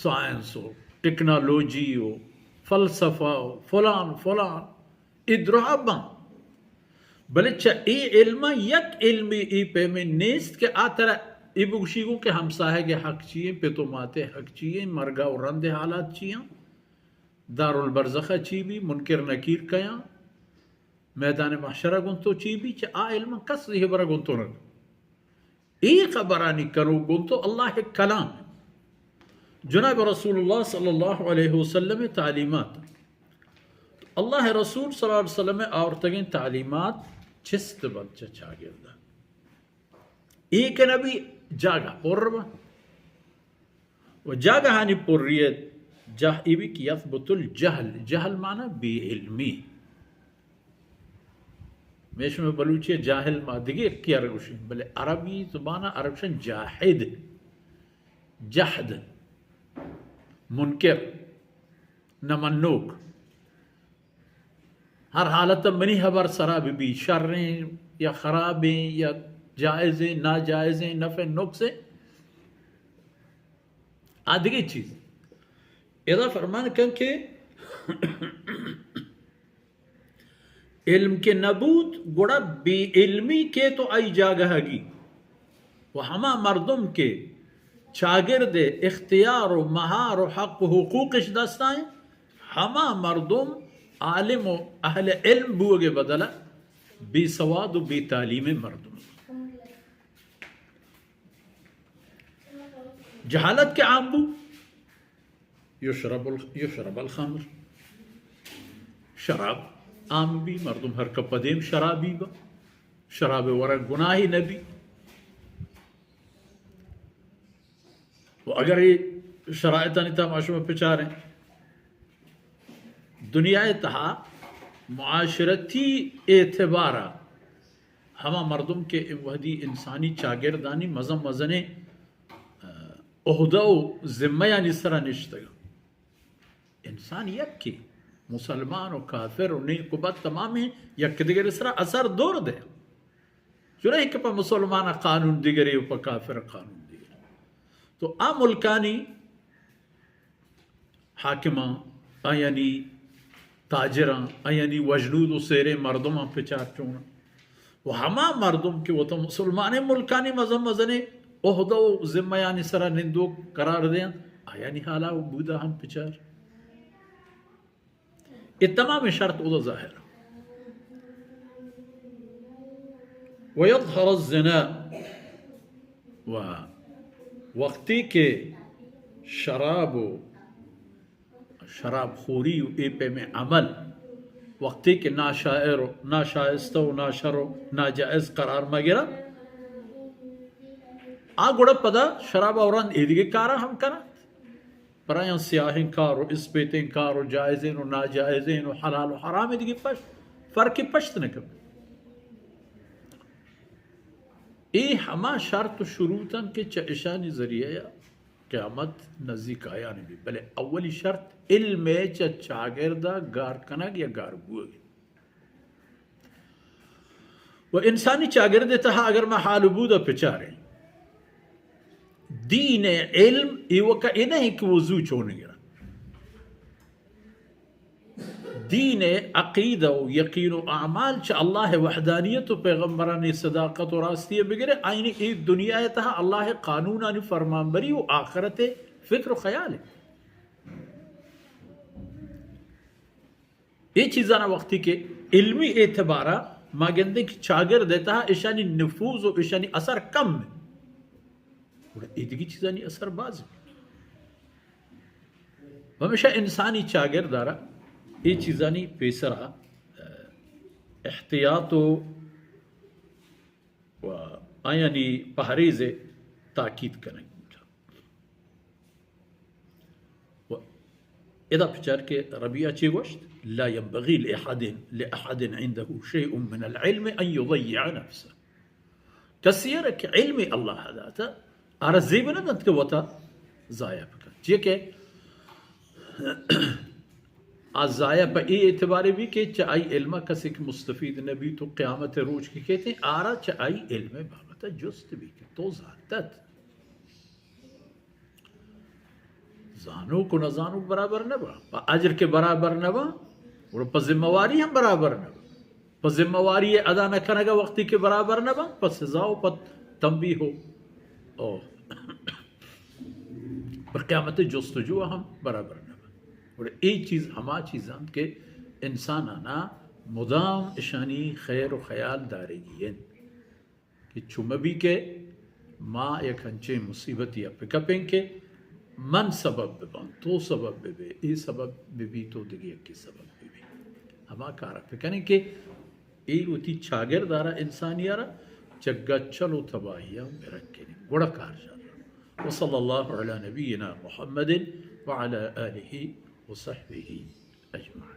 سائنس و ٹیکنالوجی و فلسفہ و فلان فلان، اے دراہ باں، بلے چہ اے علماں یک علمے اے پیمیں نیست کہ آ ترا اے بگوشی گوں کہ ہمساہگ ءِ حق چی ایں، پت و مات ءِ حق چی ایں، مرگا و رند ءِ حالات چی ایں، دارالبرزخ ءَ چی بی، منکر نکیر کیاں، میدان محشر ءَ گوں تو چی بی، چہ آ علماں کس اے ہبر ءَ گوں تو نہ۔ اے خبرانی کنوک گوں تو اللہ ءِ کلام، جناب رسول اللہ صلی اللہ علیہ وسلم ءِ تعلیمات۔ اللہ ءِ رسول صلی اللہ علیہ وسلم ءِ آورتگیں تعلیمات چست بنت چہ چاگرد ءَ۔ اے کہ نبی جاگہ پر بنت۔ و جاگہانی پری ءِ جاہ اے بی کہ یثبت الجہل، جہل معنی بے علمی۔ مئے شمئے بلوچی ءَ جاہل ما دگہ یکے ءَ را گوشیں، بلے عربی زبان ءَ عرب شن جاحد، جحد، منکر، نہ منوک۔ ہر حالت ءَ منی ہبر سرا بہ بی، شریں یا خرابیں یا جائزیں، ناجائزیں، نفع نقصیں، آ دگہ چیز۔ ادا فرمان کن کہ علم کہ نبوت، گڑا بے علمی کیت و آئی جاگہگی۔ و ہما مردم کہ چاگرد ءِ اختیار و مہار و حق و حقوقش دستائیں، ہما مردم عالم و اہل علم بوگ ءِ بدل ءَ بے سواد و بے تعلیمیں مردم۔ جہالت کہ عام بو، یشرب ال-، یشرب الخمر، شراب عام بی، مردم ہر کپ دیم شرابی با، شراب ورگ گناہی نبی۔ و اگر اے شرائطانی تہا ما شما بچاریں، دنیا ءِ تہا معاشرتی اعتبار ءَ ہما مردم کہ اے وہدی انسانی چاگردانی مزن مزنیں، ءَ، عہدہ و ذمہ یانی سرا نشتگ، انسان یکے، مسلمان و کافر و نیک و بد تمامیں یک دگرے سرا اثر دور دے۔ چرا کہ پہ مسلمان قانون دگرے و پہ کافر قانون دگرے۔ تو آ ملکانی حاکماں، آیانی تاجراں، آیانی وژنود و سیریں مردماں پچار چون و ہما مردم کہ وتا مسلمانیں ملکانی مزن مزنیں عہدہ و ذمہ یانی سرا نندوک قرار دینت، آیانی حالا و بودا ہم پچار۔ اے تمام شرط اودا ظاہر۔ ویظہر الزنا، و وقتی کہ شراب و شراب خوری و اے پیمیں عمل وقتی کہ ناشائر و ناشائستہ و ناشر و ناجائز قرار مگرا، آ گڑا پدا شراب ءَ رند ایدگہ کاراں ہم کنات۔ پرایاں سیاہیں کار و اسپیتیں کار و جائزیں و ناجائزیں و حلال و حرامیں دگہ پشت، فرقی پشت نہ کپت۔ اے ہما شرط و شروط انت کہ چہ اشانی ذریعہ ءَ قیامت نزیک آیان بی، بلے اولی شرط علم ءِ چہ چاگرد ءَ گار کنگ یا گار بوگ۔ و انسانی چاگرد ءِ تہا اگر ما حال و بود ءَ پچاریں، دین ءِ علم ایوکا اے نہ کہ وضو چون گرا۔ دین ءِ عقیدہ و یقین و اعمال چہ اللہ ءِ وحدانیت و پیغمبرانی صداقت و راستی ءَ بگرے، آئینی اے دنیا ءِ تہا اللہ ءِ قانونانی فرمانبری و آخرت ءِ فکر و خیال ہے۔ اے چیزانا وقتی کہ علمی اعتبارا ما گندیں کہ چاگرد ءِ تہا اشانی نفوذ و اشانی اثر کم ہے، گڑا اے دگہ چیزانی اثر باز ہے۔ ہمیشہ انسانی چاگرد ءَ را اے چیزانی پیسرا احتیاط و و آیانی پہریز ءِ تاکید کنگ بوتگ۔ و ادا بچار کہ ربیعہ چے گوشت؟ لا ينبغي لأحد، لأحد عنده شيء من العلم أن يضيع نفسه۔ کسی ءَ را کہ علم اللہ داتا، آرا زیب نہ دنت کہ وتا ضائع بکنت۔ چیا کہ آ ضائع پہ اے اعتبارے بی کہ چہ آئی علم ءَ کسے کہ مستفید نہ بیت و قیامت ءِ روچ کہ کیت، آرا چہ آئی علم ءِ بابت ءَ جست بی کہ تو زانتت۔ زانوک و نزانوک برابر نہ باں۔ پہ اجر کہ برابر نہ باں، گڑا پہ ذمہ واری ہم برابر نہ باں۔ پہ ذمہ واری ادا نہ کنگا وقتی کہ برابر نہ باں، پہ سزا و پہ تنبیہ و، او، پہ قیامت جستجو ہم برابر نہ باں۔ گڑا اے چیز ہما چیز انت کہ انسانانا مدام اشانی خیر و خیال دارگی انت۔ کہ چو مہ بی کہ ما یک انچیں مصیبتے ء پہ کپیں کہ من سبب بہ باں، تو سبب بہ بے، اے سبب بہ بی، تو دگہ یکے سبب بہ بی۔ ہما کار ء پہ کنیں کہ اے وتی چاگرد ء را، انسانی ء را چہ گچل و تباہی ء بہ رکینیں، گڑا کار شر۔ وصلی اللہ علی نبینا محمد وعلی آلہ وصحبہ اجمعین۔